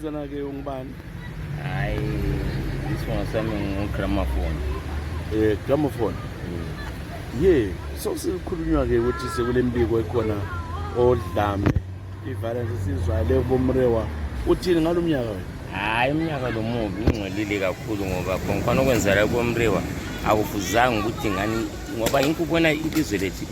Zana ke ungibani? Hayi, isifo sami ngigramophone. Gramophone. So sikhulunywa ke ukuthi sekulembiko ekhona odlame iviolence sizwale bomrewa. Uthini ngalomnyaka wena? Hayi, umnyaka lo mubi ungcolile kakhulu ngoba khona okwenzala komrewa akufuzanga ukuthi ngani ngoba inkubona ilizwe lethu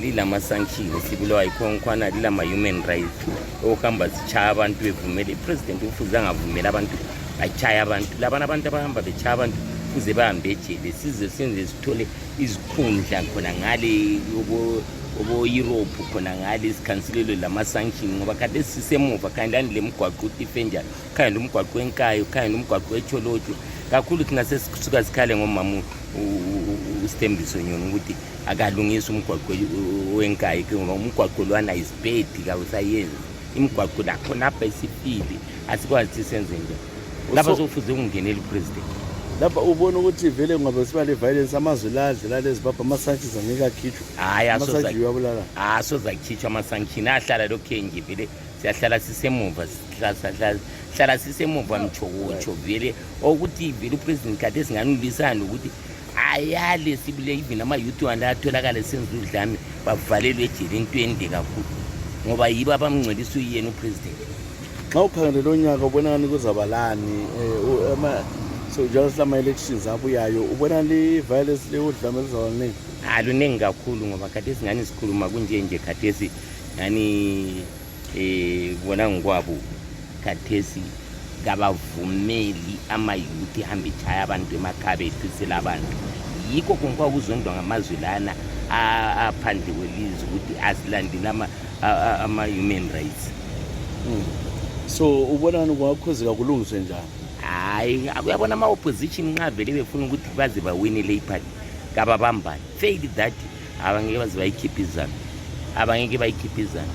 lilama sanctions sibulewa ikhona lilama human rights okuhamba sichaya abantu bevumele ipresident ufuzanga avumela abantu bachaya abantu labana abantu abahamba bechaya abantu kuze bahambe ejele size senze sithole izikhundla khona ngale obo Europe khona ngale isikhansilelo lama sanctions ngoba kade sisemuva kanti lemigwaqo utifenja kanti umgwaqo wenkayo kanti umgwaqo echolotsho kakhulu thina sesisuka sikhale ngomama uStembiso Nyoni ukuthi akalungisa umgwaqo wenkayi ngoba umgwaqo lwana isibhedi kawusayenzi imigwaqo la khona apha isifili asikwazi senze nje lapha sofuze ungenele upresident lapha ubona ukuthi vele ngoba siba le violence amazwe ladla lezi baba ama-sanctions angeke akhitshwe hayi asozayibulala asozakhitshwa ama-sanctions ahlala lokho nje vele siyahlala sisemuva hlala sisemuva mchokotsho vele ukuthi vele upresident kade singanubisana ukuthi ayale sibile even ama-youth wanda atholakala senza udlame bavalelwe ejele into ende kakhulu ngoba yibo abamngcolisa uyena upresident xa ukhangele lo nyaka ubonani kuzabalani so njalo silama-elections abuyayo ubona le violence le udlame luzabaningi luningi kakhulu ngoba khathesi ngani sikhuluma kunjenje khathesi ngani bona ngikwabo khathesi kabavumeli ama-youth hambe echaya abantu emakhaya ephisela abantu yikho konke kuzondwa ngamazwe lana aphandle kwelizwe ukuthi asilandele ama-human rights. So ubonani kungakhuzeka kulungiswe njani? Hayi, uyabona ama-opposition nxa vele befuna ukuthi baze bawine le party kababambani fail that abangeke baze bayikhiphe izanu